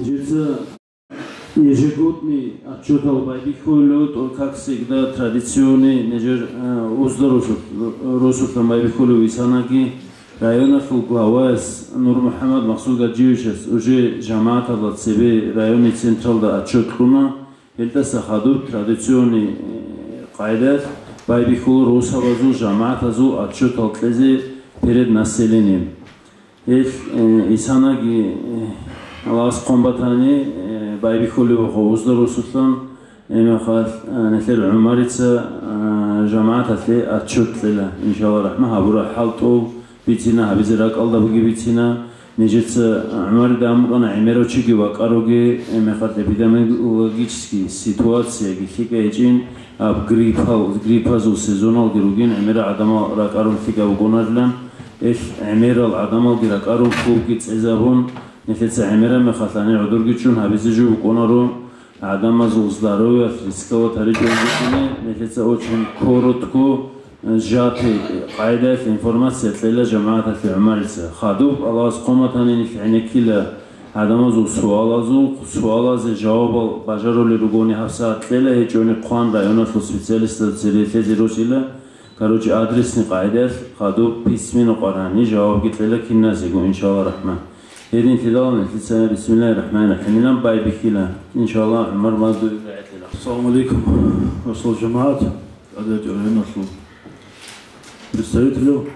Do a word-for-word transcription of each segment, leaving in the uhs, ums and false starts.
Нижеца ежегодный отчетал байбихьулев, то, как всегда, традиционный нижер, э, узда росулъ-, росулъан байбихьулев исанаги районалъул главаяс Нур-МухӀаммад Максудгаджиевичас уже жамагӀаталда цебе районный централда отчет кьуна. Гьелдаса хадуб традиционный, э, къайдалъ байбихьула росабазул жамагӀатазул отчетал кьезе перед населением. Гьел, э, исанаги, э, Аллагьас хъван батани, э, байбихьулеб буго узда росулъан, гьебмехалъ, э, нилъер ГӀумарица, э, жамагӀаталъе отчет кьела, иншалла рахӀман, гьабураб хӀалтӀул бицина, гьабизе ракӀалда буги бицина. Нижеца ГӀумарида амукъана гӀемерав чиги вакӀаруги, гьебмехалъ эпидемиологический ситуацияги лъикӀа гьечӀин, аб гриппал, гриппазул сезоналги ругин, гӀемерал гӀадамал ракӀарун лъикӀаб бугонарилан. Ил гӀемерал гӀадамалги ракӀарун, клубги цӀезабун, нилъеца гӀемераб мехалъ гьанир гӀодорги чӀун гьабизе жо букӀунаро, гӀадамазул здоровьялъ рисковать гьаричӀого букӀине, нилъеца очень коротко, э, сжатый къайдаялъ информация кьела жамагӀаталъе ГӀумарица. Хадуб, Аллагьас хъван батани, нилъ гӀенеккила гӀадамазул суалазул, суалазе жавабал бажарулел ругони гьабсагӀат кьела, гьечӀони хъван районалъул специалистазда цере лъезе росила. Короче, адресный къайдаялъ хадуб письменно къварани жавабги кьела киназего, иншалла рахӀман. Гьединлъидал нилъеца бисмиллагьир рахӀманир рахӀимилан байбихьила, иншалла, ГӀумар мазду рагӀитлъила. Ассаламу алейкум, росул жамагӀат, тӀадегӀанав районалъул представитель.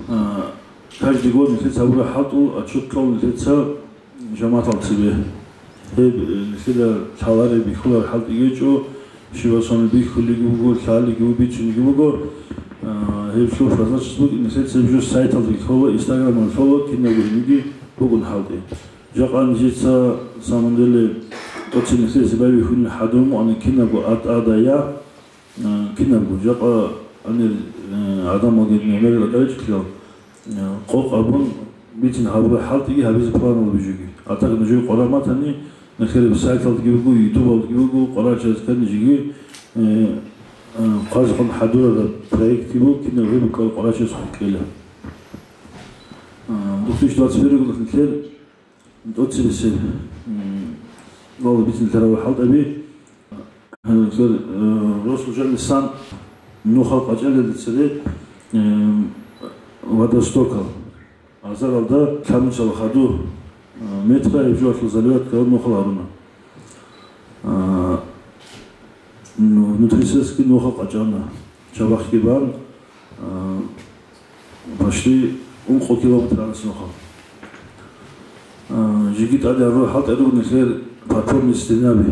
А, каждый год нилъеца гьабураб хӀалтӀул отчет кьола нилъеца жамагӀатал цебе. Гьеб, э, нилъеда лъалареб, бихьулареб хӀалтӀи гьечӀо, щивасунги бихьулеги буго, лъалеги буго, бицунеги буго. А, гьеб лъугьа-, прозрачность буго, нилъеца гьеб жо сайталдаги ккола, Instagram-алда ккола, кинабго гьениги бугун хӀалтӀи. Жакъа нижеца, самом деле, тӀоцебе нилъеца байбихьулин хӀадурмуани кинабго ат-, адая, Э, кинабго, жакъа гьанир, э, гӀадамалги гӀемерила кӀайчӀилан, э, къокъ абун бицин гьабураб хӀалтӀиги гьабизе планал бижиги. А так нужее къваригӀун батани, нилъер сайталдаги буго, ютубалдаги буго, къваригӀарал чиясда нижеги, э, э, хъвазехун хӀадурараб проектги буго, кинаб гьеб букӀараб къваригӀарал чиясухъ ккела. Э, две тысячи двадцать первый год нилъер ТӀоцебесеб, м, вала бицин лъарав хӀалтӀаби, э, э, росулъ жанисан нухал къачӀалелда цере, э, водостокал. Азаралда лъабничал хаду, э, метра гьеб жоялъул заливатка нухал гьаруна. А, ну, внутрисельский нухал къачӀана. Чабахъги бан, а, почти ункъо километр гьариса нухал. А, жеги тӀаде гьарурал хӀалтӀи руго нилъер подпорный стенаби.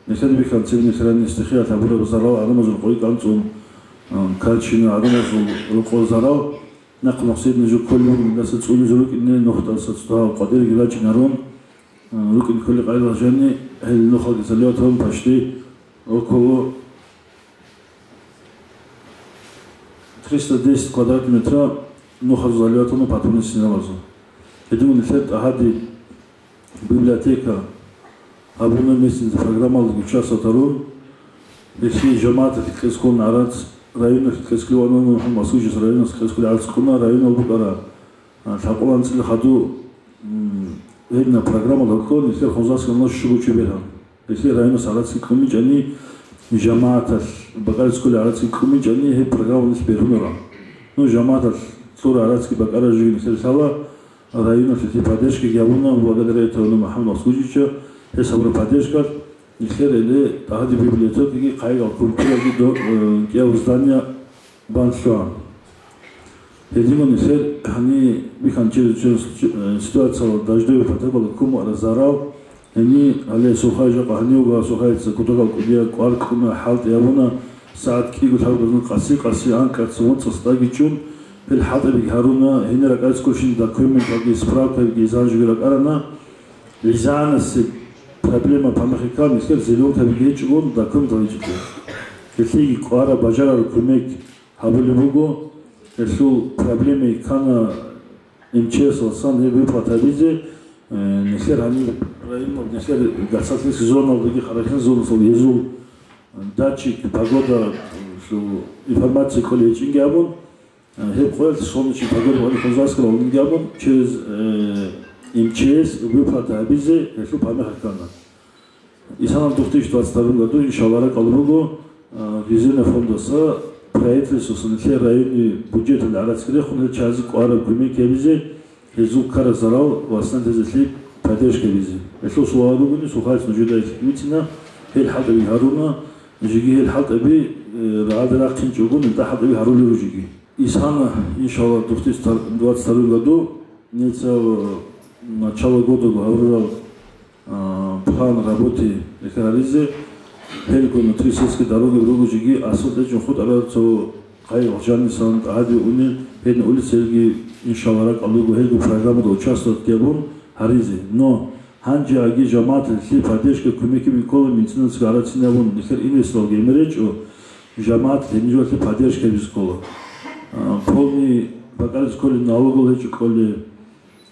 Нилъер бихьанцин нилъер гьанир стихиялъ гьабураб зарал гӀадамазул къойи кӀанцӀун, а, качина гӀадамазул рокъор зарал, нахъ-нахъсидни жо кколеб буго, даса цӀунизе рукӀине нухдаса цоцазда къватӀиреги рачӀинарун, а, рукӀин кколеб къайдалъ жанни гьел нухалги заливатун почти около триста десять квадратный метра нухазул заливатуна подпорный стеналазул. Гьедин нилъер тӀагьади библиотека гьабуна местный программалги участвовать гьарун, гьелъие жамагӀаталъе кьезе ккун гӀарац, районалъе кьезе ккун, МухӀаммад Масудовичас районалъе кьезе ккун гӀарац ккуна, районал букӀара, а, лъабкъоялда анцӀила хаду, м, гьеб программалда ккун, нилъер хунзасканала щуго чи бергьан. Гьелъие районас гӀарацги кьун букӀани, жамагӀаталъ бакӀалде кколел гӀарацги кьун букӀани, гьеб программалъ бергьунаран. Ну, жамагӀаталъ кьурал гӀарацги бакӀараб жоги нилъер лъала, районалъ гьелъие поддержкаги гьабуна, благодаря этому МухӀаммад Масудовича, гьес гьабураб поддержкалъ нилъер гьеле тӀагьади библиотекаги, къайгъал культураги до-, э, кӀиябго здание бан лъугьана. Гьединго нилъер гьаниб бихьанчи-, чи-, э, ситуацияла дождевый потребала ккун букӀараб зарал, гьениб гьале Сухай жакъа гьанивго Сухайца кутакал кӀудияб кӀвар кьуна, хӀалтӀи гьабуна, сагӀат кӀиго лъабабазул къаси-къаси анкьаца, вацӀцӀаца тӀаги чӀун, гьел хӀалтӀиги гьаруна, гьенир ракӀалде кколщин документалги, справкаги, изан жоги ракӀарана. Лизанасеб проблема памахикал нилъер зеленкаби гьечӀогун документал гьечӀого. Гьелъиеги кӀвараб бажарараб кумек гьабулеб буго, гьелъул проблема ккана МЧС-алдасан гьеб выплата гьабизе, э, нилъер гьаниб районал, нилъер гацалъе сезоналдаги харахъин зонасал гьезул датчик, погода, э, информация кколей гьечӀинги абун, Э, гьеб къоялъ солнечный погода гьаниб хунзаскал гьавунги абун, через, э, МЧС выплата гьабизе гьелъул памихъ ккана. Исана две тысячи двадцать втором году, иншалла, ракӀалда буго, а, резервный фондаса правительствоса нилъер районный бюджеталда гӀарацги рехун гьел чиязе кӀвараб кумек гьабизе, гьезул ккараб зарал васандазелъи поддержка гьабизе. Гьелъул суал ругони, сухарица нужеда вицина, гьел хӀалтӀаби гьаруна, жеги гьел хӀалтӀаби, э, рагӀалде рахъинчӀого, нилда хӀалтӀаби гьарулел ружиги. Исана, иншалла, две тысячи двадцать втором году нилъеца, э, начало года гьавурал, э, план работы гьекъаризе, гьелго внутри сельской дороги руго жеги асфальт гьечӀун хутӀарал цо къайгъ жанисан тӀагьади уни, гьедин улицаялги, иншалла, ракӀалда буго гьелго программада участвовать гьабун гьаризе. Но гьанже аги жамагӀаталъе поддержка, кумекги биккола, меценатцаго гӀарацин абун, нилъер инвесторалги гӀемер гьечӀо, жамагӀат гьениб жоялъе поддержка гьабизе ккола. А, полный бакӀализе кколеб налогал гьечӀо кколеб,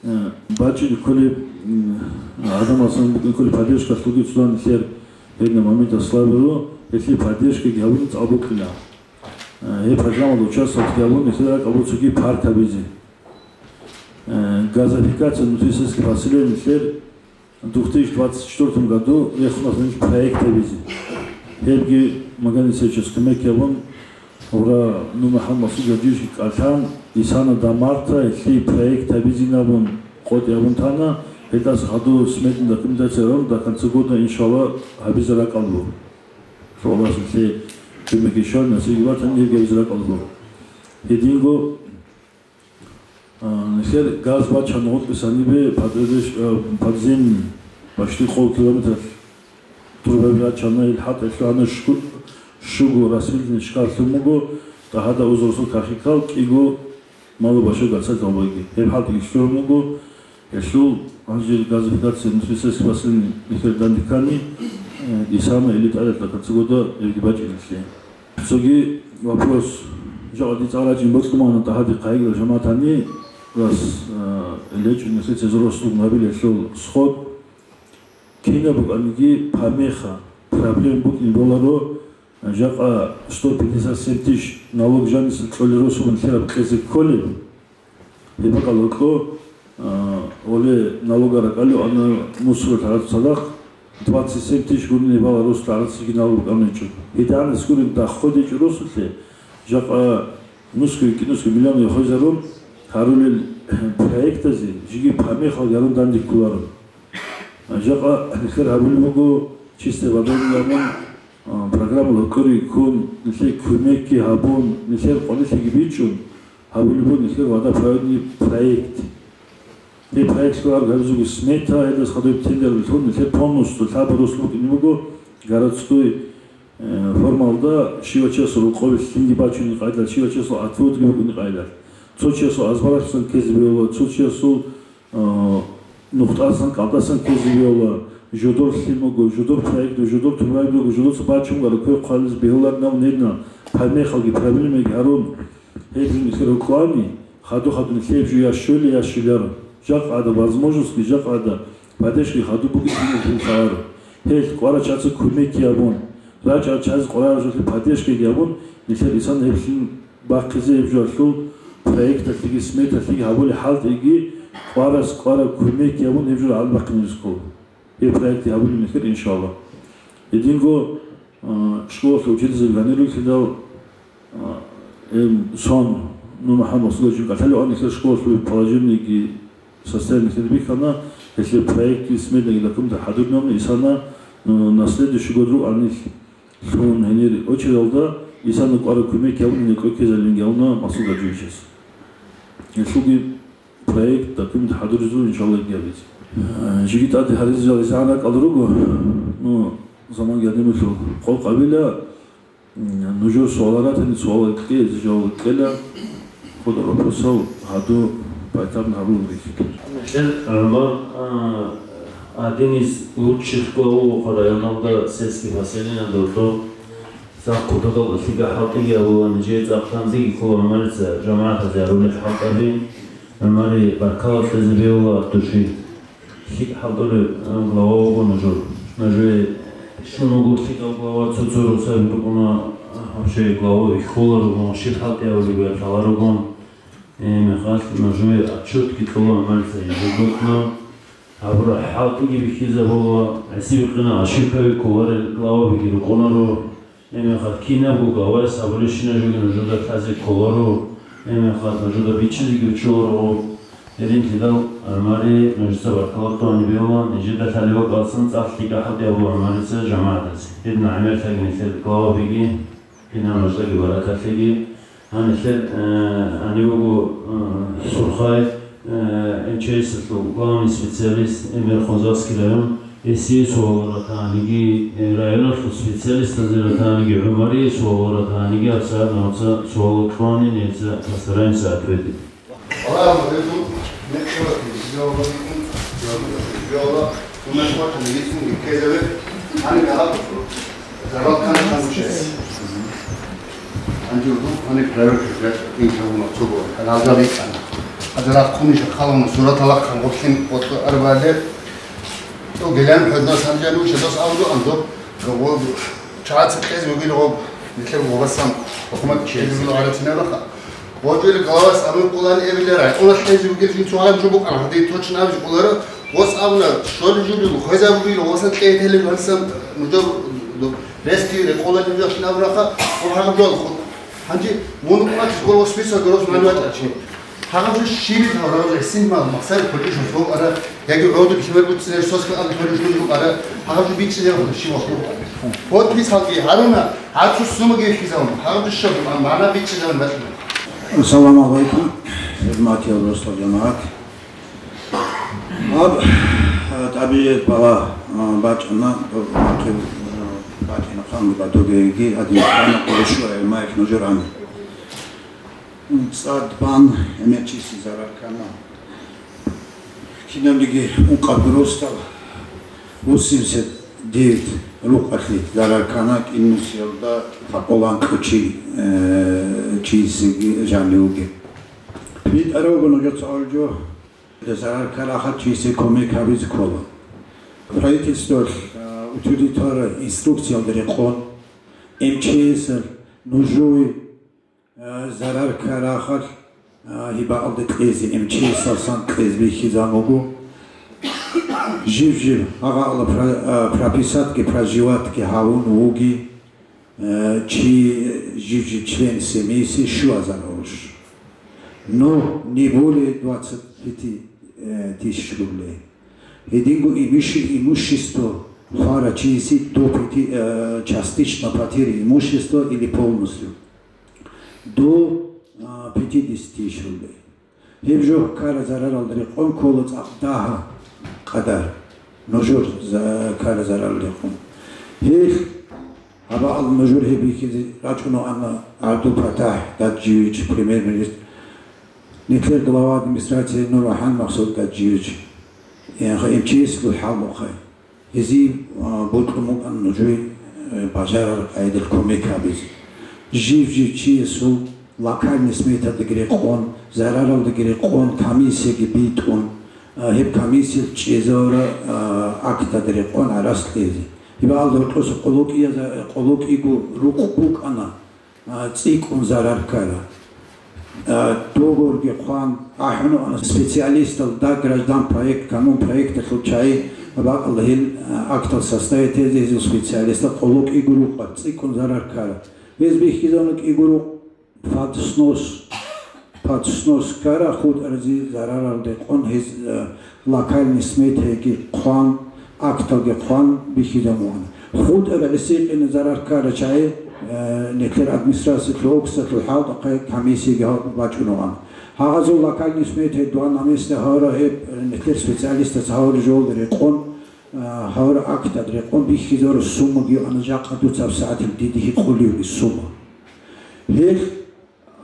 а, бачӀине кколеб, м, гӀадамаздасан букӀине кколеб поддержкалъулги цо нилъер гьединаб моменталъ слабый руго, гьелъие поддержкаги гьабун цӀакъ букӀина. А, гьеб программалда участвовать гьабун, нилъер ракӀалда буго цоги парк гьабизе. Э, газификация внутрисельских поселений нилъер две тысячи двадцать четвёртом году рехуна нилъ проект гьабизе. Гьебги Магомед Исаевичас кумек гьабун, гьура Нур МухӀаммад Масудовичги кӀалъан, Исана Дамарта гьелъие проект гьабизин абун, къотӀи гьабун тана, гьелдаса хадур сметная документация рун, до конца года, иншалла, гьабизе ракӀалда буго. Аллагьас нилъее кумекги щван, насибги батани, гьебги гьабизе ракӀалда буго. Гьединго А, нилъер газ бачана гъоркье санибе подведеш-, а, подземный, почти къол километр труба бачана, ил хӀалтӀи лъугьана щу-, щуго расфильтни шкарлъун буго, тӀагьада узрусул кахикал кӀиго малу башо гацал тӀалбайги. Гьеб хӀалтӀиги лъугьун буго, гьелъул гьанже газификация внутрисельских поселений нилъер данде ккани, э, Исана или ТӀалатӀа концегода гьебги бачӀинелъе. Цоги вопрос, жакъа дица рачӀин бокьун мана тӀагьади къайгъила жамагӀатани, раз, а, лечӀун нилъеца зорослъун гьабилелъул сход, кинаб букӀаниги помеха, проблем букӀин боларо, жакъа сто пятьдесят семь тысяч налог жаниса кьолел росулан лъераб кьезе кколеб. Гьеб бакӀал гьоркьо, а, оле налога ракӀалев ана мусора лъараб цадахъ, двадцать семь тысяч гурин гьебала росулъ гӀарацги налог букӀаничӀо. Гьединас гурин доход гьечӀо росулъе, жакъа нусго-кӀинусго миллион хвезарун гьарулел проектазе жиги помехал ярун дандеккуларо. Жакъа нилъер гьабулеб буго чистая вода гьабун, а, программа лъукъури ккун, нилъее кумекги гьабун, нилъер къвалилъиги бичӀчӀун, гьабулеб буго нилъер водопроводный проект. Гьеб проект лъугӀараб гьабизего смета, гьелдаса хадуб тендер лъун, нилъер полностью лъаб росулъ букӀине буго городской, э, формалда, щивачиясул рокъове лъимги бачунеб къайдалъ, щивачиясул отводги букӀунеб къайдалъ. Цо чиясул азбаралъусан ккезе бегьула, цо чиясул а, нухтӀасан, кӀалтӀасан ккезе бегьула, жодор лъим буго, жодор проект буго, жодор тумрай буго, жодоца бачун гьаруккве хъвализе бегьуларин абун гьединал помехалги проблемаги гьарун, гьеб жо нилъер рокъовани, хадур-хадур нилъее гьеб жо я щолей, я щоларо. Жакъа гӀадаб возможностьги, жакъа гӀадаб поддержкаги хадуб бугеб жо нилъее лъаларо. Гьел кӀварал чияца кумекги гьабун, рачӀарал чиязе къваригӀараб жоялъе поддержкаги гьабун, нилъер Исана гьеб лъим бахъизе гьеб жо гьелъул проекталъеги сметалъеги гьабулеб хӀалтӀиги, кӀварас кӀвараб кумекги гьабун гьеб жо гьалаб бахъине рискӀкӀо. Гьеб проект гьабулеб нилъер, иншалла. Гьединго, а, школалъул учительзаби гьанир рухьидал, а, эм, сон, ну, МухӀаммад Расулович кӀалъалев ан нилъер школалъул положениеги состояние нилъеда бихьана, гьелъие проектги сметаги документал хӀадурнавни Исана, ну, на следующий год рукӀанил. Лъугьун гьенир очередалда, Исана кӀвараб кумек гьабун, гьенир кӀвеккизабинги гьавуна Масуд Гьажиевичас. Гьелъулги проект, документ хӀадуризул, иншалла, гьабизе. Э, жиги тӀаде гьаризе жал изгӀан ракӀал руго. Ну, заманги гьадимулъул къокъабила, м, нужер суалал ратани, суалал кьезе жаваб кьела. Худа вопросал гьаду байтарна гьабулеб рихьи. Нилъер гӀумар, а, один из лучших глав районалда сельский поселениялда вуго. ЦӀакъ кутакал лъикӀа хӀалтӀиги гьабула, нижее цӀакъ тандеги ккола гӀумарица жамагӀатазе гьарулел хӀалтӀаби. ГӀумари баркала кьезе бегьула души. ЛъикӀ хӀалтӀулев, а, глава вуго нужер. Нужее щун вуго лъикӀав глава, цо-цо росаби рукӀуна, вообще глава вихьула ругон, щиб хӀалтӀи гьабулеб лъала ругон. Э, мехалъ нужее отчетги кьола гӀумарица ежегодно. Гьабураб хӀалтӀиги бихьизабула, гӀисибихъина ошибкаби кколарел главабиги рукъунаро, гьебмехалъ кинабго главаяс гьабулебщинаб жоги нужеда лъазе кколаро, гьебмехалъ нужеда бичӀчӀизеги учуларо. Гьединлъидал, гӀумари, нужеца баркала тӀугьаниб бегьула, нижеда лъалеб бакӀалдасан цӀакъ лъикӀа хӀалтӀи гьабула гӀумарица жамагӀатазе. Гьедин гӀемерлъаги нилъер главабиги, кинаб нужедаги баракалъеги. Гьанилъер, э, гьанив вуго, э, Сурхай, э, МЧС-алъул главный специалист, Эмер Хунзахский район, гьесие суал ратаниги, э, районалъул специалистазе ратаниги, ГӀумарие суал ратаниги, гьабсагӀат нуца суал кьванин, гьеца постараемся ответить. Гьаниб проверка гьечӀо, инкалуна цого, гьалда рикӀкӀана. Гьаза рахъунищ халуна, сураталахъан гъорлъин гъорлъ арбалеб. То гелан хӀодна санжан уша дос авду андо, гъо-, чагӀаца кьез вугил гъоб, нилъер гъобасан, хӀукумат кьез вугил гӀарацинабаха. ГъочӀули главас абун къулан эбилерай. Къулас кьез вугил жин цугӀараб жо букӀана, гьадин точно абиз къулара, гъос абуна, шоли жулил, хвезаб вугил, гъосан кьетелеб гьалсан, нужер рести рекъола жужахъин абунаха, гъоб гьагаб жо алхун. Гьанже мун укӀуначӀ гъо список гъос малугьатӀа чи. Гьагаб жо щибил гьав рав гӀисин мал махсари кодиш гьоб ара, яги гӀодул химер буцӀцӀилер соска али кодиш гьоб ара, гьагаб жо бичӀчӀилев гьав щив вахъу. Подпис халги гьаруна, гьацу сумаги хизавун, гьагаб жо щоб ма-, мана бичӀчӀилев батӀина. Ассаламу алайкум, хӀурматиял росдал жамагӀат. Гьаб, а, тӀабигӀат бала, а, бачӀана, а, бачӀана ханги батугеги, гьадин хана къурушуа гӀемаях нужерани. ЦӀад бан гӀемерчиси зарар ккана. Кинабниги ункъаб росдал восемьдесят девять рукъалъи зарар ккана, кӀинусиялда лъабкъоялда анкьго чи, э, чиясеги жанивги. БитӀарабго нужеца гьаб жо. Зарар ккарахъа чиясе кумек гьабизе ккола. Правительствоялъ, а, утӀуди тара инструкциялда рекъон, МЧС-ал, нужуй, а, зарар ккарахъа, а, гьибаалде кьезе, МЧС-алсан кьезе бихьизабун буго. Жив-жив гьагъала про-, а, прописатги, проживатги гьавун вуги. Э, чи жив-жив член семьиси щуазар гъурущ. Но не более двадцать пяти, э, тысяч рублей. Гьединго имущи-, имущество хвара чияси до пяти, э, частично потеря имущества или полностью. До, а, пятидесяти тысяч рублей. Гьеб жо ккара зараралда рекъон ккола цӀакъ дагьа къадар. Нужер за-, ккара зараралда рекъон. Гьел гьабаал нужер гьеб бихьизе рачӀунаана ГӀабдул-ПатахӀ Гаджиевич, премьер-министр, нилъер глава администрации НурбахӀан Максуд Гаджиевич, МЧС-гун хӀалбухъай. Гьезие, а, бокьун букӀана нужее, э, бажарараб къайдалъ кумек гьабизе. Жив-жив чиясул локальный сметадаги рекъон, зараралдаги рекъон, комиссияги битӀун, а, гьеб комиссия чӀезавара, а, актада рекъон гӀарац кьезе. Гьеб гьалда гьоркьоса къуллукъияза-, къуллукъиго рукъ букӀана. А, цӀикӀкӀун зарар ккара. А, договорги хъван, ахӀун специалистал да граждан проект, канун проекталъул чагӀи бакӀалда гьел, а, актал составить гьезул специалистал къуллукъиго рукъа, цӀикӀкӀун зарар ккара. Гьез бихьизавуна кӀиго рукъ, под снос, под снос ккара, хутӀаразе зарарал рекъон гьез, а, локальный сметаги хъван, акталги хъван бихьизабуна. ХутӀара гӀисикъина зарар ккарачагӀи, э, нилъер администрациялъул офисалъул хӀалтӀухъе комиссияги гьал бачӀунагӀан. Гьагъазул локальный сметаги дугӀа намесда гьавра гьеб, э, нилъер специалистас гьавра жолда рекъон, э, гьавра актад рекъон бихьизавра суммаги ана жакъа дуца гьабсагӀатил диде гьикъулевги сумма. Гьел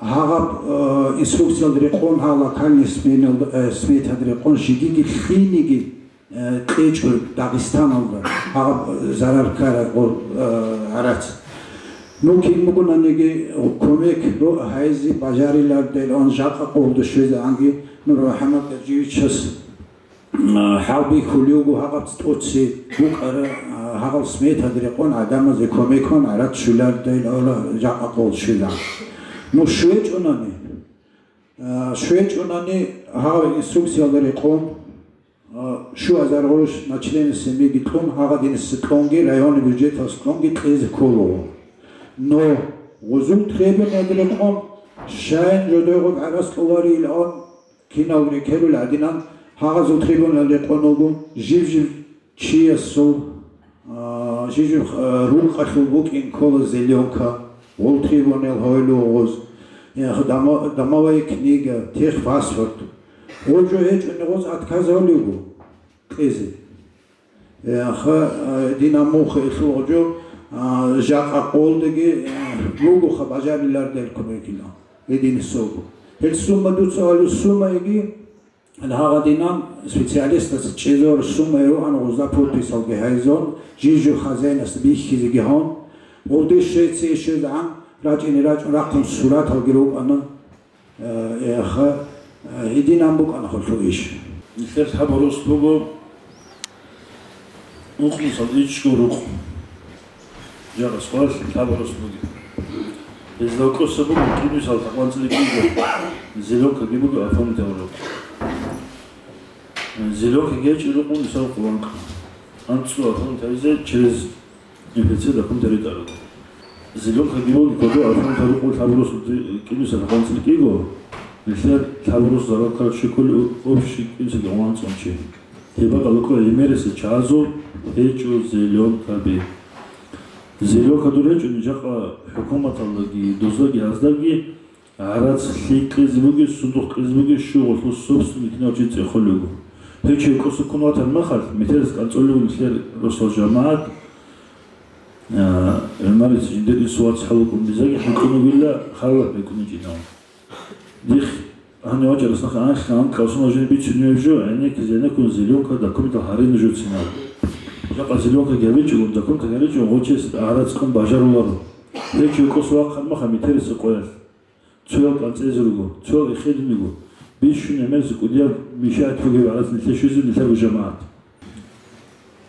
Гьагъаб, э, инструкциялда рекъон, гьаб локальный сменал-, э, сметад рекъон жигиги лъиниги, э, кьечӀо Дагъистаналда, гьагъаб, э, зарар ккараб, э, гӀарац. Ну, кин бугонаниги кумек ро-, гьайзе бажарилардай он жакъа къолда щвезаанги, ну, РухӀамат Гаджиевичас ХӀалбихьулев вуго гьаб тӀоцебе букӀараб, гьаб сметад рекъон гӀадамазе кумекун гӀарац щвелардай жакъа къол щвезан. Ну, щвечӀунани, щвечӀунани гьаб инструкциялда рекъон, Щуазар гъурущ на члена семьиги кьун, гьагъадинаса кьунги, районный бюджеталъ кьунги кьезе кколого. Но гъузул требованиялда рекъон, щайин жодойгъуб гӀарац кьоларилан кинал рекерул гӀадинан, гьагъазул требованиялда рекъон вуго, жив-жив чиясул, а, жив-жив, а, рукъалъул букӀин ккола зеленка, гъул требованиял гьавилугъуз, я, домо-, домовая книга, техпаспорт. Гъожо гьечӀони гъоз отказавлиго кьезе. Яха, а, динамуха илъул гъожо, а, жакъа къолдеги, а, бугоха бажариларда кумекила. Гьедин сого. Гьел сумма дуца гьалу сумма иги, гьагъадинан специалистас чӀезавар сумма ируан гъуза подписалги гьайзун, жив-жив хазяйнас бихьизеги гьон, гъулде щвеция щвезегӀан рачӀине рачӀун рахъун сураталги рукӀана. Э, яха, э, гьединан букӀана гьелъул иш. Нилъер лъаб рос буго, ункънусал ичӀго рукъ. Жакъа сквалъ лъаб рос буги. Гьезда кӀоса буго, кӀинусал такъван цӀили кӀиго. Зеленкаги буго, оформить гьавураб. Зеленкаги гьечӀо рукъун мисал къуланкъ. АнцӀу оформить гьавизе через МФЦ документ ритӀарал. Зеленкаги вон кодо алхӀам тарукъул лъабурус кӀинусеб гъанцӀил кӀиго, нилъер лъабурус зарал ккараб щеккули общий кӀинусеб гъанцӀун чи. Гьеб бакӀалда ккола гӀемерисел чагӀазул гьечӀо зеленкаби. Зеленка дур гьечӀони жакъа хӀукуматалдаги, доздаги, гьаздаги гӀарац лъикӀ кьезе бугес, сундухъ кьезе бугес щугъулъул собственник кинав чи цӀехолел руго. Гьев чи кӀоса ккун ватан махалъ, метерас кӀанцӀолев вугин нилъер росал жамагӀат, а, гӀемерис жиндир инсу вацгӀал вукӀун бизаги хӀинкъун вугила, хъалалъ бекӀун гьечӀинав. Дих гьанив вачӀарас нахъа анлъи анкьал сунал жиндир бицунев жо, гӀенеккизе гӀенеккун зеленка документал гьарина жуцинал. Жакъа зеленка гьабичӀого, документал гьаричӀого гъочес гӀарац кьун бажаруларо. Гьев чи кӀоса вахъан маха метераса къоялъ. Цоял кӀанцӀезе руго, цоял эхедин руго. Бищун гӀемерза кӀудияб мешать бугеб гӀарац нилъе щвезе нилъер жамагӀат.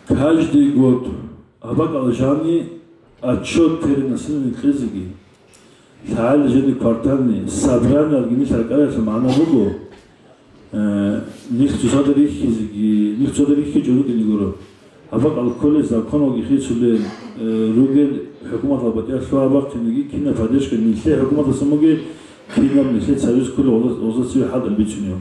Каждый год абакӀал жани отчет перенаселения кьезеги, лъагӀел жани квартальный собраниялги нилъ ракӀаялъул магӀна буго, Э, нилъ цоцазда рихьизеги, нилъ цоцазда рихьичӀо рукӀине гуро. Гьаб бакӀал кколел законалги хицулел, э, ругел хӀукуматалъ батӀиялъ лъугьа-бахъинеги, кинаб поддержка нилъее хӀукуматасан бугеб, кинаб нилъее цавиз кколел гъоза-, гъоза цеве хӀалтӀи бицунев.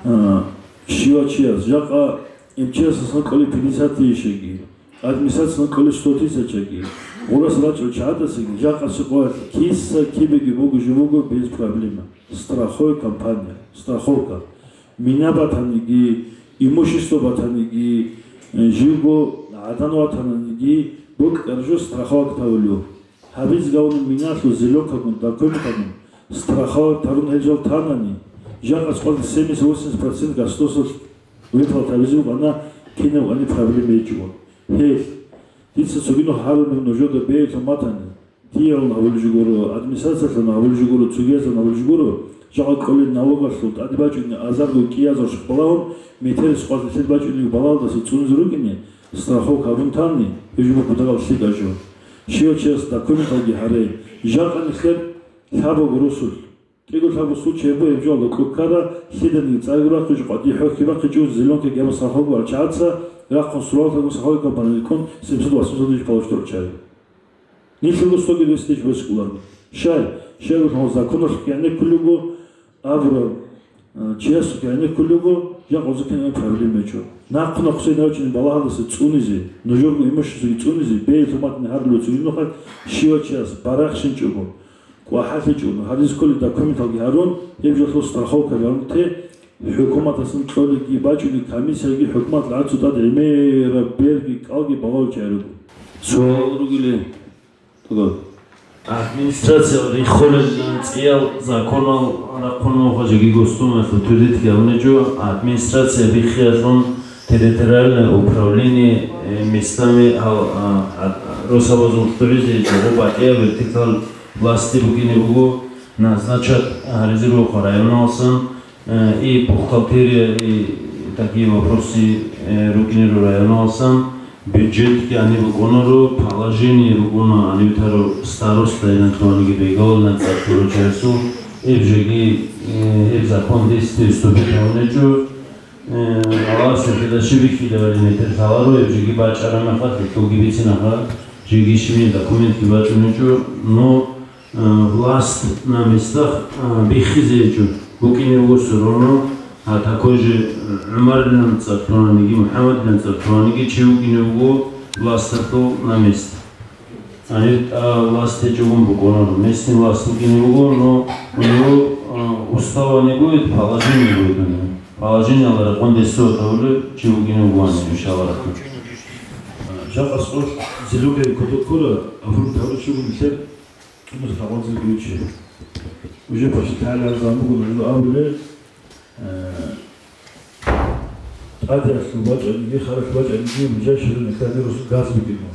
А, щивав чияс, жакъа МЧС-асан кколеб пятьдесят тысячаги, администрациясан кколеб сто тысячаги, гъурас рачӀул чагӀаздасаги, жакъасеб къоялъ киса-кибеги буго жо буго без проблема. Страховая компания, страховка. Мина батаниги, имущество батаниги, э, живго гӀадан ватаниги, бокьараб жо страховать гьавулев. Гьабиз гавуна миналъул зеленкагун, документагун, страховать гьарун гьел жал танани, жакъа къвалда семьдесят-восемьдесят процент государствоялъ выплата гьабизе букӀана, кинаб гьаниб проблема гьечӀого. Гьел, дица цогидал гьарулеб нужеда бегьулъун батани, диялъун гьабулеб жо гуро, администрациялъун гьабулеб жо гуро, цогиязулъун гьабулеб жо гуро, жакъа кколел налогалъул тӀаде бачӀунеб азарго кӀиязул щухъ балагьун, метерис къвалда нилъеда бачӀунеб балагьалдаса цӀунизе рукӀине, страховка гьабун тани, гьеб жо буго дагьаб лъикӀаб жо. Щивав чияс документалги гьаре. Жакъа нилъер лъабабго росулъ. КӀиго-лъабго случай буго гьеб жоялда кьуккара, лъиданиги цӀарги бахъичӀо, къватӀи хӀухьги бахъичӀо, зеленкаги гьабун страховка барчагӀаца, рахъун сураялдагун страховка компания ккун семьсот-восемьсот тысяч получтор чай. Нилъего сто двести тысяч босикӀуларго. Щай, щайгурелъул законалъухъ гӀенеккулего, абураб, э, чиясухъ гӀенеккулего, жакъа гъозухъе гьаниб проблема гьечӀо. Нахъ-нахъ цоги нахъ чӀун балагьалдаса цӀунизе, нужерго имуществоги цӀунизе, бегьулъун батани гьарулев цогидал нухалъ, щивав чияс барахщинчӀого, кӀвахӀаллъичӀого, гьадиз кколел документалги гьарун, гьеб жоялъул страховка гьарун те, ХӀукуматасан кьолебги бачӀунеб комиссияги хӀукуматалъ гӀацу тӀад гӀемераб берги кӀалги балагьулел чагӀи руго. Суал ругилан, тӀад. Администрация риххулел цӀиял законал рахъун нуха жеги Госдумаялъ утвердить гьабунечӀо, администрация биххиялъун территориальное управление, э, местами гьал, а, а, росабазул лъугӀизе жагьу батӀияб вертикаль власти бугине буго, назначат гьаризе руго районалсан, Э, и бухгалтерия, и такие вопросы, э, рукӀине руго районалсан, бюджетги гьаниб букӀунаро, положение рукӀуна гьаниб тару староста, инан туванги бегавулин цӀакъ гуру чиясул, гьеб жеги, э, гьеб закон действие вступить гьавунечӀо. Э, Аллагьас нилъеда щиб бихьидабали метер лъаларо, гьеб жеги бачӀараб мехалъ, гьелъулги бицин ахӀа, жеги щибин документги бачӀунечӀо, но, э, власть на местах, э, биххизе гьечӀо, букӀине буго всё равно, а такой же, э, ГӀумарилан цӀар лъугьаниги, МухӀаммадилан цӀар лъугьаниги чи вукӀине вуго власталъул на местах. Гьанир, а, власть гьечӀогун букӀунаро. Местный власть букӀине буго, но у него, а, устава не будет, положение будет у него. Положение ала рекъон десо тавле чи вукӀине буго гьанир, иншаллагь рахмат. А, жакъа скош зелёгай кодо кора, а фрукт гьабичӀого нилъер кӀимас рагъванзел гуйчи. Уже почти тайла замбугу нужно абуле, а, тӀадиялъул бачӀаниги, харалъ бачӀаниги, ближайший время кадирус газ букӀино.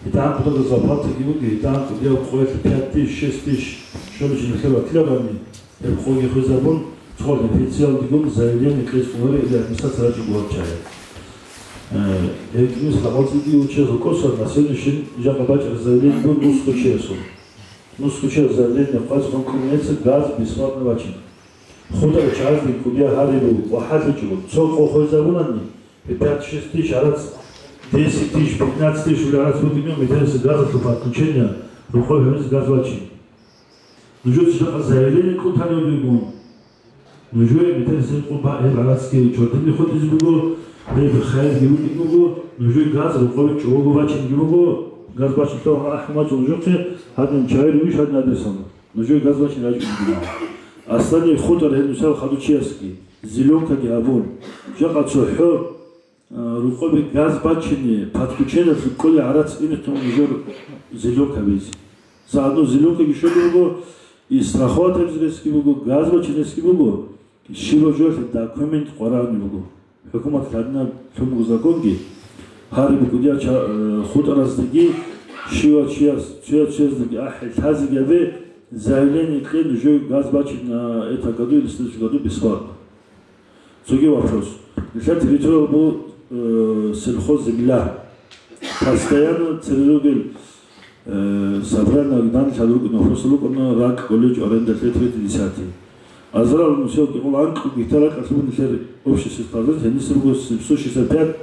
ГьитӀан кӀудияб зарплатаги буго, гьитӀан кӀудияб къоялъ пять тысяч, шесть тысяч щоличи нилъер ватиларани, гьеб къоги хвезабун, цо официалдигун заявление кьезе кколаро или администрация рачӀого вачӀарай. Э, гьеб кӀимас рагъвацӀиги учез рукӀоса на сегодняшний день жакъа бачӀараб заявлениего нусго чиясул. Нусго чияс заявление къватӀун кколеб газ бесплатно бачина. ХутӀарал чагӀазде кӀудияб гьари буго, ва хӀаличӀого, цо къо хвезабунани, пять-шесть тысяч гьарац, десять тысяч, пятнадцать тысяч гьарац букӀине метерисеб газалъул подключение, рокъоб гьабизе газ бачине. Нужеца жакъа заявление кьун тани вугевгун, нужее метерисеб къо ба-, гьеб гьарацги чордине хутӀизе буго, гьеб хайирги букӀине буго, нужее газ рокъове чӀого бачинги буго, газ бачилъун ахӀмачӀо нужехъе, гьадин чайир виш гьадин адресалда. Нужее газ бачине рачӀунги буго. Аслани хутӀар гьеб нусал хадучиясги, зеленкаги гьабун, жакъа цохӀо, а, рокъобе газ бачине, подключениялъул кколеб гьарац инехъе нужер зеленка гьабизе. Заодно зеленкаги щолеб буго, и страховать гьабизе ресги буго, газ бачине ресги буго, щибаб жоялъе документ къваригӀунеб буго. ХӀукумат лъадинаб лъун буго законги, гьари букӀудияб ча-, э, хутӀараздеги, щивав чияс, цояв чиясдаги ахӀи лъазеги гьабе, заявление кье, нужее газ бачине на это году или следующем году бесплатно. Цоги вопрос. Нилъер территориял бу, э, сельхозземля. Постоянно цере ругел, э, собрание данлъал рукӀун, вопросал рукӀуна ракӀ кӀолечӀо аренда лъе третий, десятый. Азарал нусел кӀикъол анкьго гектар ракӀалъуб нилъер общий сельскохозяйственный, гьениса руго семьсот шестьдесят пять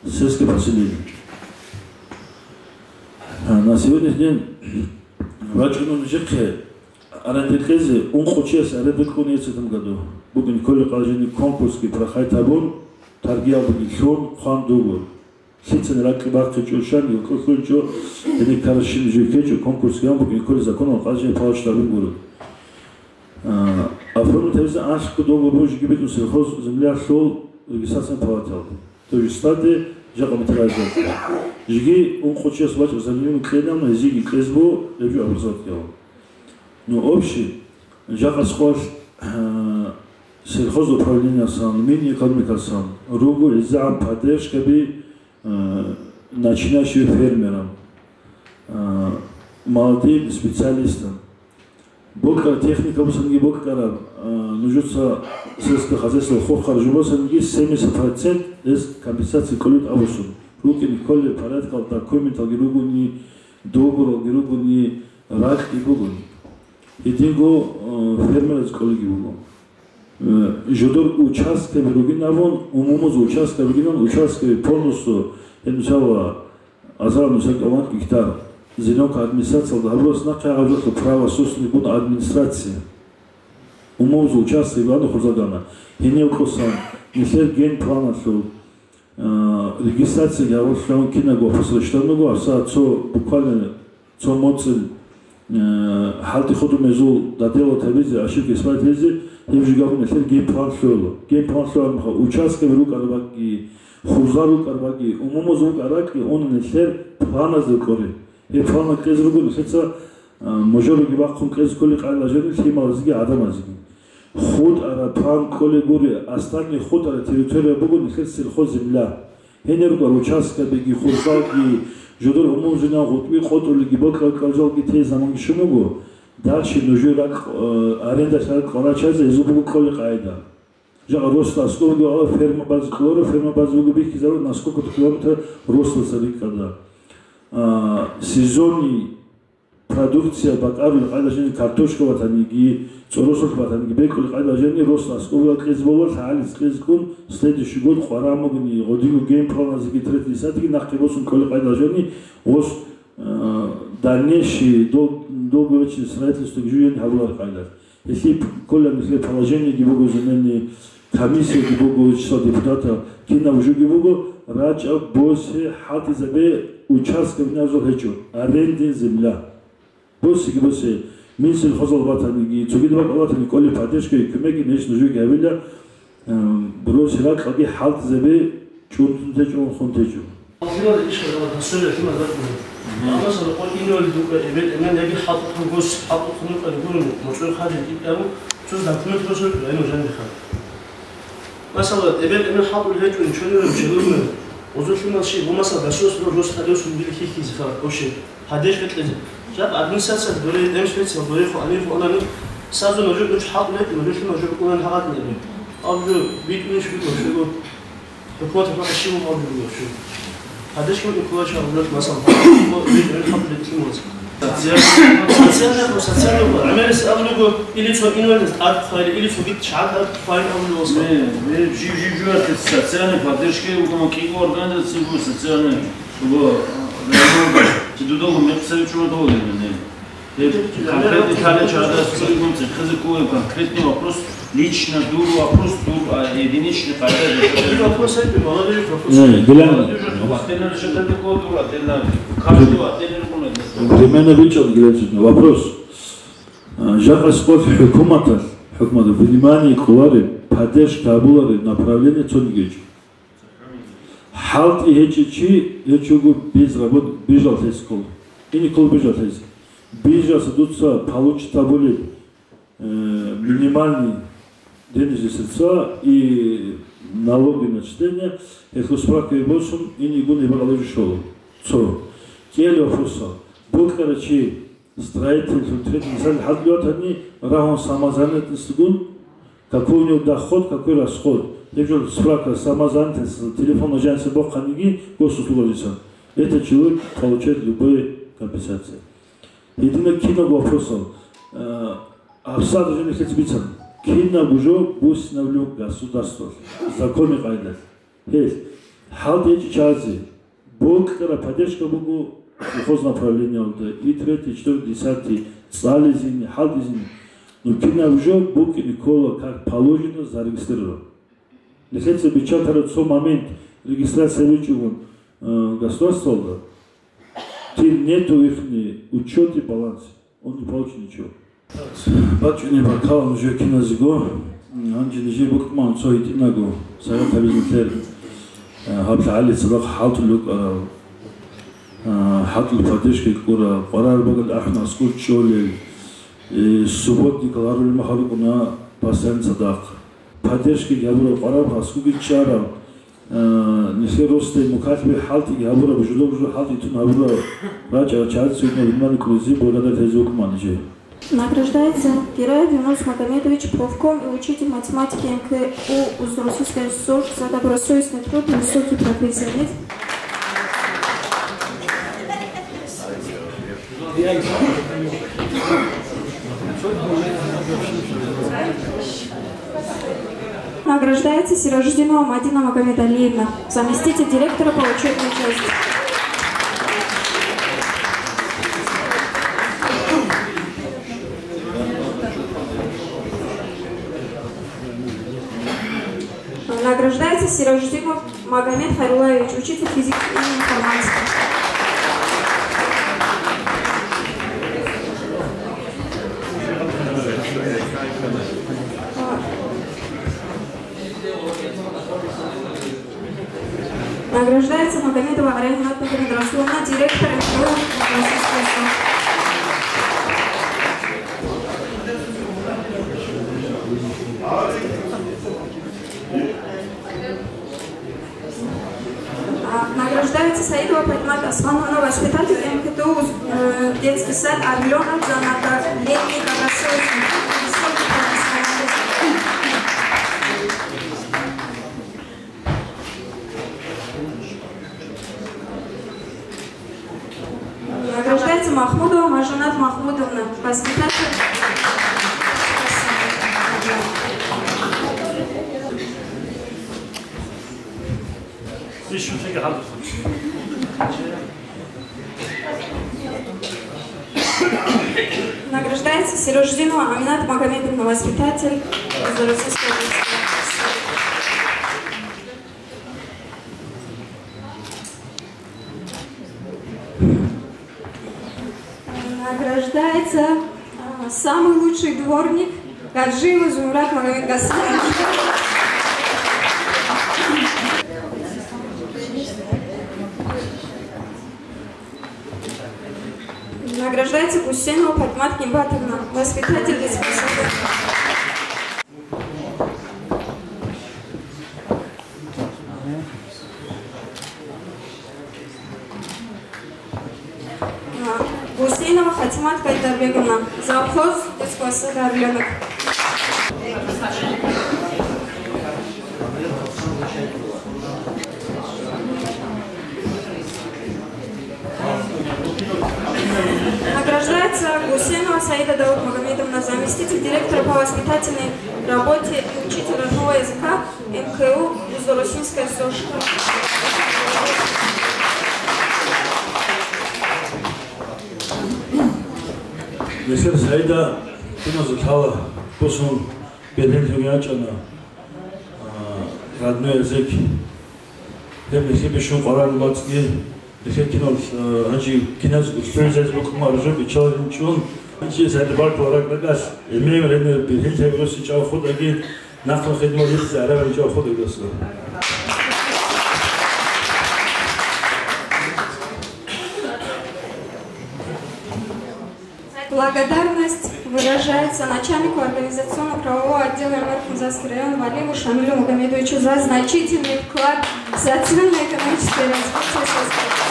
сельское поселение. А, на сегодняшний день рачӀунун жихъе аренда кьезе ункъо чияс аренда кьун гьечӀеб гьаб году. Бугин кколеб къалжини конкурсги прохать гьабун, торгиялдаги лъун, хъван дуго. Лъицани ракӀ бахъичӀо щан, гьоркьор лъунчӀо, гьениб ккарабщинаб жо ккечӀо, конкурсги гьабун, бугин кколеб законалъ къалжини палач дарун гуро. А, оформить гьабизе анлъго договор буго жеги битӀун сельхозземлялъул регистрациялъул палаталда. То есть стадия жакъа материализация. Жеги ункъо чияс вачӀараб заявление кьеда, гьезиеги кьезе буго, гьеб жо образовать гьабун. Ну, общий, жакъа скош, э, сельхозуправлениялъан, Минэкономикалъан руго гӀезегӀан поддержкаби, э, начинающим фермерам, э, молодым специалистам. Бокьараб техникабацанги бокьараб, э, нужеца сельское хозяйство хохараб жоялдасанги семьдесят процент гьез компенсация кьолеб абун. РукӀине кколеб порядкал документалги ругони, договоралги ругони, ракӀги бугони. Гьединго, э, фермераз кӀолебги буго. Э, жодор участкаби ругин абун, умумузул участкаби ругин абун, участкаби полностью, гьеб мисалалъ, азарал нусал кӀикъол анкь гектар, зеленка администрациялда гьабурас нахъе гьабуралъул право собственникун администрация. Умумузул участкаби ана хурзадана. Гьенив кӀосан, нилъер генпланалъул, э, регистрация гьабулъун кинабго вопросал рещтӀун буго, гьабсагӀат цо буквально цо моцӀил, э, хӀалтӀи хутӀун гьезул доделать гьабизе, ошибка исправить гьабизе, гьеб жо гьабун нилъер генплан лъугӀула. Генплан лъугӀараб мехалъ участкаби рукӀараб бакӀги, хурзал рукӀараб бакӀги, умумузул рукӀараб бакӀги унани нилъер планазда кӀолеб. Гьеб план кьезе руго нилъеца, э, мажорги бахъун кьезе кколеб къайдалъ жаниб лъималазеги гӀадамазеги. ХутӀараб план кӀолеб гури, аслани хутӀараб территория буго нилъер сельхозземля. Гьенир рукӀарал участкабиги, хурзалги, жодор умумузул гъутӀби къотӀулелги, бокьарал кӀалжалги тей заманги щун буго, дальше нужер ракӀ, э, арендалъ ракӀ кьурачазе гьезул буго кӀолеб къайда. Жакъа росла аскӀобги ала ферма базе кьоларо, ферма базе буго бихьизарун насколько километр росла цадахъ кӀада. А, сезонный продукция бакӀарулеб къайда жени, картошка ватаниги, цӀоросулъ ватаниги бекӀулеб къайда жени, рос аскӀобила кьезе бала, лъагӀалица кьезе ккун, следующий год къваригӀун бугони, гъодинго геймпланазеги, третий десятиги нахъе босун кколеб къайда жени, гъос, э, дальнейший дол-, долговечное строительствоги жугьун гьабулареб къайда. Гьелъие ккола нилъер положениеги буго, земельный комиссияги буго, числа депутата кинаб жоги буго, рачӀа босе хӀалтӀизабе участок нязул гьечӀо, арендная земля. Босиги босе, Минсельхозал батаниги, цогидаб бакӀалда батани кӀолеб поддержкаги кумекги неш нужеги гьабила, э, буроси ракьаги хӀалтӀизабе чӀунтун течӀо, хун течӀо. Алжиралда иш гьабала пособие лъимал бакӀуна. Амма сан къо иневали дукӀа эбел-эмен яги хӀалтӀухъан гос, хӀалтӀухъан рукӀари гурони, муцӀур хадин тӀиб абун, цоз документ росулъ гӀайну жаниха. Масала, эбел-эмен хӀалтӀул гьечӀун чолеван челугьун, гъозул лъимал щиб, ва масала, гасиос рос тӀадевсун били хьихьизе ха, вообще, поддержка кьезе. Жаб администрация доре, дем специал доре хо, ани хо, анани, сазу нуж, нуж хӀалтӀул гьечӀун, нуж лъимал жо букӀунан гьагъадин эбе. Абжо битӀунищ вуго, щуго. ХӀукуматалъул щиб абулеб буго, щиб? Гьадин, щиб Николаевич абулеб, масала, гьаб-, гьаб-, гьаб-, гьаб-, гьаб-, гьаб-, социальный, социальный, гӀемерис абулеб буго, или цо инвалидас тӀад хъвайли, или цо гид шагьар тӀад хъвайли абулеб буго. Не, не, жив, жив, жив, социальный поддержка, вот, кӀиго организация буго, социальный, буго, а, районда, чи дудого мекъсави чура доволен, не. Конкретный талия чагӀазда цӀикӀкӀун цӀехизе кколеб конкретный вопрос, лично дур вопрос, дур, а, единичный къайда. Вопрос гьечӀо, молодой вопрос. Не, Гилан. Молодёжь отдельно решать гьабизе ккола, дур отдельно, каждого отдельно рекъон гьабизе. Временно бичӀчӀал, Гилан, вопрос. А, жакъа скӀолъ хӀукуматалъ, хӀукуматалъ внимание кьолареб, поддержка гьабулареб направление цониги гьечӀо. ХӀалтӀи гьечӀев чи гьечӀого без работ-, бижал лъес ккола. Ине ккола бижал лъес. Бижаса дуца получить гьабулеб, э, минимальный денежный средства и налоги начисления, гьелъул справка босун, инегун гьеб гьале жо щола. Цо. КӀиялъ вопросал. БукӀарав чи Строительлъун третий десятый хӀалтӀулев ватани, рагьун самозанятостьгун, какой у него доход, какой расход. Гьеб жо справка самозанятости, телефонна жаниса бохъаниги госуслугазасан. Этот человек получает любые компенсации. Едино кинаб вопросал, э, абсарда жо нилъеца бицан. Кинаб жо буссинабулеб государствалъ, законный къайдалъ. Гьелъ, хӀалтӀи гьечӀев чиязе букӀараб поддержка буго колхоз направлениялда, и третий, четвёртый, десятый, цӀализеги, хӀалтӀизеги. Ну, кинаб жо букӀине ккола, как положено, зарегистрирован. Нилъеца биччатараб цо момент регистрация бичӀчӀугун, э, государствалда, тир нету ихни учёт и баланс. Он не получит ничего. БачӀунеб баркала нужер киназего. Гьанже нижер букӀун цо гьитӀинабго совет гьабизе нилъер, э, гьаб лъагӀалица цадахъ хӀалтӀулев вукӀарав, э, хӀалтӀул поддержка кьурав, къваригӀараб багьанде ахӀун аскӀор чӀолел, э, субботник гьарулел мехалъ рукӀуна постоянно цадахъ. Поддержкаги гьабурав, къваригӀараб аскӀорги чӀарав, Э, нилъер росдал мукалиби хӀалтӀиги гьабураб, жидер жо хӀалтӀи тун гьабураб рачӀарал чагӀазе цойинаб внимание кьуризе благодарность гьабизе букӀун нижее. Награждается Герай Юнус Магомедович, профком и учитель математики МКУ Усть-Росойской СОШ за добросовестный труд и высокий профессионализм. Награждается Сиражутдинова Мадина Магомедалиевна, заместитель директора по учебной части. Награждается Сиражутдинов Магомед Хайруллаевич, учитель физики и информатики. Награждается Магомедова Арайна Магомедрасуловна, директор МГУ Российской. А, награждается Саидова Патимат Османовна, воспитатель МГТУ, э, детский сад «Орлёнок» за направление добросовестный труд и высокий профессионализм. Награждается Махмудова Маржанат Награждается Сирождинова Аминат Магомедовна, воспитатель из Российской детской. Награждается, а, самый лучший дворник Гаджиева Зумрат Магомедгасановна. Награждается Гусейнова Патимат Гимбатовна, воспитатель детского сада. Гусейнова Хатимат Гайдарбеговна, завхоз детского сада «Орлёнок». Награждается Гусейнова Саида Даудмагомедовна, заместитель директора по воспитательной работе и учитель родного языка МКУ Гуздоросинская СОШ. Нилъер Саида киназулъала босун бергьенлъун ячӀана, а, родной язык. Гьеб нилъе бищун къваригӀун бацӀцӀи, нилъер кинал, а, гьанже киназ лъугӀизаризе букӀун аржу биччаларин чӀун, гьанже Саида баркула ракӀ-ракӀалъ, гӀемер-гӀемер бергьенлъи гьабизе чӀал хутӀаги, нахъа хидмат гьабизе араб чӀал хутӀаги. Благодарность выражается начальнику организационно-правового отдела МР Хунзахский район Валиму Шамилю Магомедовичу за значительный вклад в социально-экономическое развитие сельского поселения.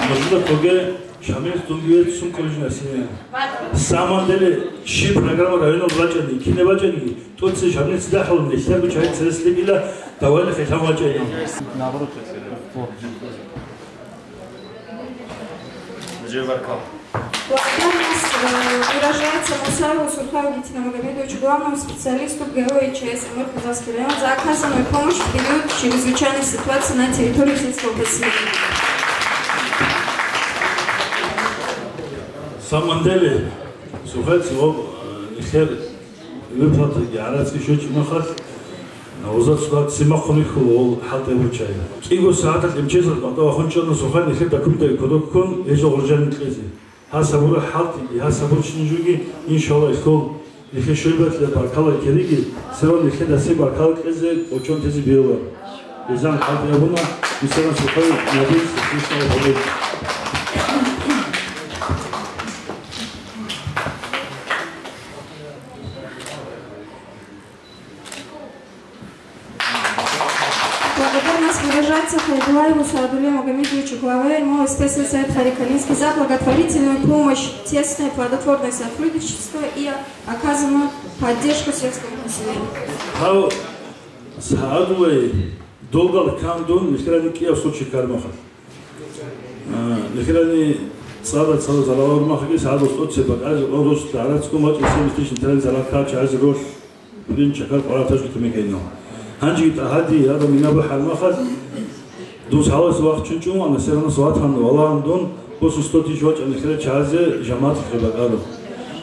Нужда тоге Шамил Тунгиевич Сункалыч Насине. Самом деле, щиб программа районал бачӀани, кине бачӀани, тӀоцебе Шамил цӀидахӀун, нилъерго чагӀи церес лъикӀила, давай хӀилан вачӀайин. Наоборот, Благодарность, э, выражается Мусаеву Сурхаю Гитинамагомедовичу, главному специалисту ГО ИЧС МР Хунзахский район, за оказанную помощь в период чрезвычайной ситуации на территории сельского поселения. Самом деле, слухайте, вот, э, нилъер выплатаги гӀарацги щвечӀеб мехалъ, узат-сулат цимахъун рихьула гьал хӀалтӀи гьабурччаби. КӀиго сагӀаталъ МЧС-алъ батӀа вахун чӀана, Сурхай нилъер документаги кодоб ккун, гьезул гъоржани кьезе. Гьас гьабураб хӀалтӀиги, гьас гьабурччани жуги, иншаллагь, лъул. Нилъер щойбатла баркала кириги, севан нилъер дассе баркала кьезе, кӀочон тезе бегьула. Изан хӀалтӀи гьабуна, нилъеран Сурхай надеется, иншаллагь, гьабур. Благодарность выражается Хайдуллаеву Саадулле Магомедовичу, главе МОСП Сельсовет Харикалинский, за благотворительную помощь, тесное плодотворное сотрудничество и оказанную поддержку сельскому населению. Гьав Саадуллай долгал ккан дун нилъерани кӀияб случай ккараб мехалъ. А, нилъерани цӀар-цӀар зарал гьабураб мехалъги, Саадуллас тӀоцебе бакӀаризе, он росулъ гӀарацгун вачӀун, семьдесят тысяч нилъерани зарал ккараб чагӀазе ролъ, гьедин чакар къваригӀатаб жо кумек гьабуна. Гьанжеги тӀагьади гьаб мина бухӀараб мехалъ, дус гьаласе вахчун чӀун вана, сверана сватан валагьун дун, восемьсот тысяч вачӀана нилъер чагӀазе жамагӀаталъе бакӀараб.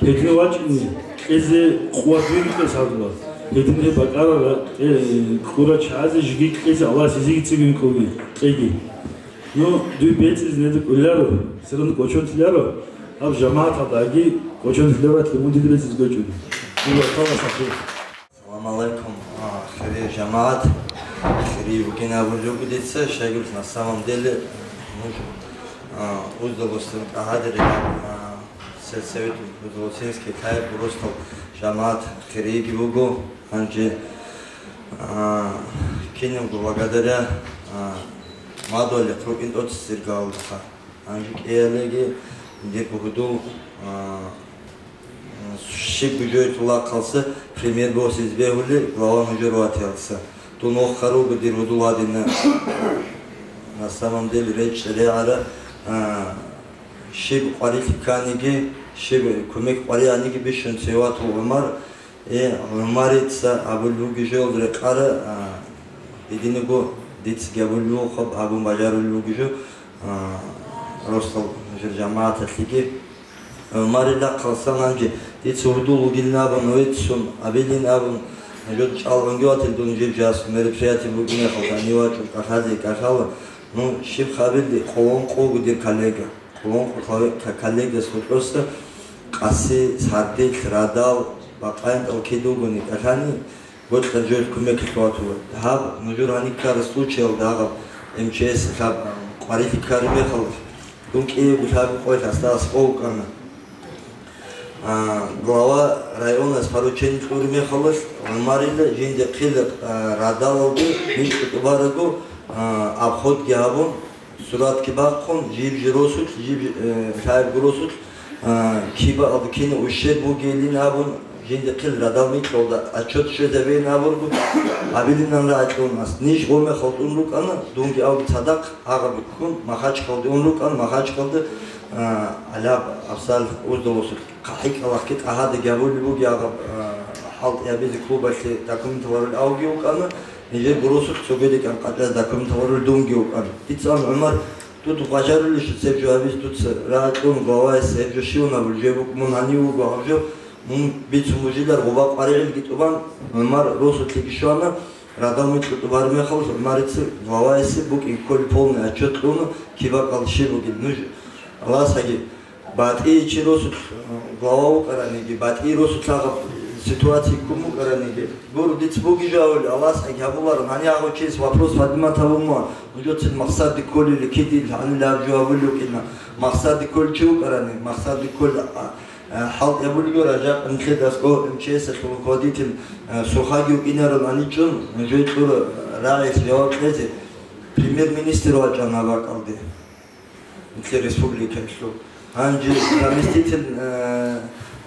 Гьедин вачӀине кьезе къуват вугев Саадуллас. Гьедин гьеб бакӀараб, э, кьураб чагӀазе жеги кьезе Аллагьас гьезиеги цӀикӀкӀун кьеги. Ну, дуе бецӀизе неда кӀоларо, сверана кӀочон тиларо, гьаб жамагӀаталдаги кӀочон тиларалъе мун дида бецӀизе гьечӀо. Дуда хъала сахи. Салам алейкум, а, хири жамагӀат, хири бугин абулеб буго дица, щайгурелъул на самом деле, ну, а, уздалосин тӀагьадире, а, сельсовет Уздалосинский лъаяб просто жамагӀат хириги буго, гьанже, а, кинабго благодаря, а, мадугьалихъ рукӀин тӀоцесеб иргаялдаса. Гьанже кӀиялиги дир гьудул, а, щиб бугеб лъалаялдаса пример босизе бегьула глава мажор ватиялдаса. Дун вохарав вуго дир гьудул гьадинаб. На самом деле, речӀчӀ регӀара, а, щиб къварилъи кканиги, щиб кумек къваригӀаниги бищун цеве ватула ГӀумар. Э, ГӀумарица абулеб буго жо рекъараб, а, Гьединго дица гьабулев вугеб абун бажарулев вугев жо, а, росдал жир жамагӀаталъеги. Марила хъалсан гьанже дица гьудул вугилин абун, веццун абилин абун, жо чӀалгӀунги ватил дун жиб жас мероприятие бугин мехалда, гьанив вачӀун кӀалъазе кӀалъала. Ну, щиб хабилли, къолон къугу дир коллега. Къолон къу-, ка-, коллегас гьоркьоса къаси, сардилъ, радал, бакъаянтӀал кид вугони кӀалъани, гьоркьа жо кумек лъугьатула. Гьаб, нужер гьаниб ккараб случаялда гьаб МЧС лъаб къварилъи ккараб мехалъ, дун кӀиего лъабго къоялъ асда аскӀов вукӀана. А, глава районас поручение кьураб мехалъ, ГӀумарила жинда хъила, а, радалалде микьу тӀубараго, а, обходги гьабун, суратги бахъун, жиб жи росулъ, жиб, э, лъаябго росулъ, а, кибаалда кина ущерб бугилин абун, жинда хъил радал микьалда отчет щвезабейин абурго, абилинан рагӀатлъун ас. Ниж гъомехалда ун рукӀана, дунги авги цадахъ гьагъаби ккун, Махачкалде ун рукӀан, Махачкалда, а, гӀалаб Абсал уздаласулъ хъахӀикӀалахъги тӀагьадаги гьабулеб буги гьагъаб, а, хӀалтӀи гьабизе клубалъе документал гьарулев авги вукӀана. Нижер гурусухъ цогидикӀан къачӀаз документаларул дунги вукӀана. Дица ан, ГӀумар, дуда бажарулищ цеб жо гьабиз, дуца рагӀатлъун главаялъе гьеб жо щиван абулеб жо букӀун, мун гьанив вуго гьаб жо, мун бицун бужилар гъуба къваригӀелги тӀубан, ГӀумар росулъеги щвана, радал микьу тӀубараб мехалъ ГӀумарица главаялъе букӀин кколеб полный отчет кьуна, кибакъал щиб бугеб. Нуж Аллагьасаги БатӀи чи росулъ, э, глава вукӀараниги, батӀи росулъ гьагъаб ситуация ккун букӀараниги. Гуро, дица буги жо гьавули, Аллагьас гьеб гьабуларо, гьанив гьав чияс вопрос поднимать гьабун мугьа, нужецин махсарде кколел кидил, гьанив гьаб жо гьабулев вукӀина. Махсарде кколев чи вукӀарани, махсарде кколев, а, а, хӀалтӀи гьабулев вуго, жакъа нилъеда аскӀов МЧС-алъул руководитель, а, Сухаги вукӀинарун гьаничӀун, жо кьура рагӀи жаваб кьезе, премьер-министр вачӀана бакӀалде. Нилъер республикаялъул. Гьанже заместитель, э,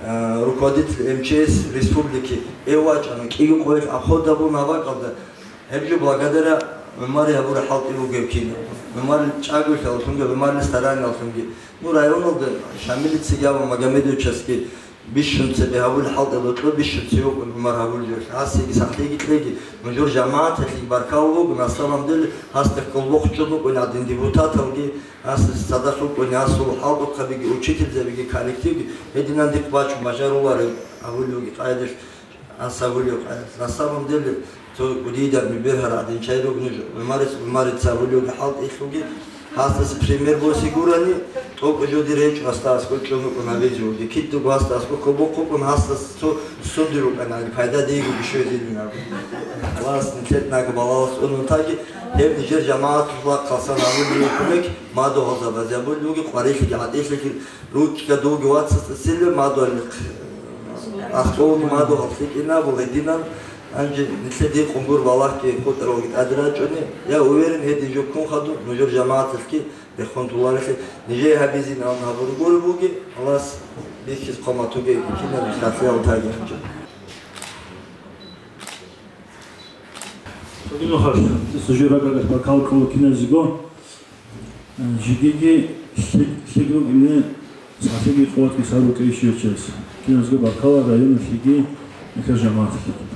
э, руководитель МЧС республики, гьев вачӀана, кӀиго къоялъ обход гьабун гьаб бакӀалда, гьеб жо благодаря ГӀумари гьабураб хӀалтӀи бугеб кин. ГӀумарил чӀаголъиялъунги, ГӀумарил стараниялъунги. Ну, районалда Шамилицаги гьабун, Магомедовичасги, бищун цебе гьабулеб хӀалтӀи бокьо, бищун цеве вукӀун ГӀумар гьабулеб жо. Гьасиеги сахлъиги кьеги, нужер жамагӀаталъе баркала буго, на самом деле, гьасда кколбохъ чӀун вукӀун гьадин депутаталги, гьас цадахъ вукӀун гьасул хӀалтӀухъабиги, учительзабиги, коллективги, гьединан дихъ бачун бажарулареб гьабулебги къайдалъ. Ас гьабулев, на самом деле, цо гудидар бергьарал гӀадин чай руго нуж, ГӀумарец, ГӀумарица гьабулев хӀалтӀилъунги, гьасдаса пример босе гурани, тӀокӀ жо дир гьечӀо, гьасда аскӀов чӀун рукӀун гьабизе вуги. Кидаго гьасда аскӀов кколбохъ вукӀун, гьасдаса цо сундир рукӀана, пайда диего бищвезилин абун. Аллагьас нилъер нага балагьалас цӀунун таги, гьеб нижер жамагӀаталъул хъалсан гьабулев кумек, мадугьалзабазе гьабулев вуги, къварилъиги гӀатӀилъиги, ручка дуги вацасда силе мадугьалихъ. Аскъовги мадугьал лъикӀин абула гьединан, гьанже нилъеде къунгур балагьги хутӀаралги тӀаде рачӀуни, я уверен гьедин жо ккун хадуб, нужер жамагӀаталъги бехун туларелъи, нижее гьабизин абун гьабургури буги, Аллагьас бихьиз хъван батуге кинаб лъалъиял таги гьанже. Сужураб баркал ккола киназего. Жидеги лъик-, лъикӀ рукӀине, цалъиги къуватги сабур кьейищ гьечӀес. Киназго баркала районалъеги нилъер жамагӀаталъеги.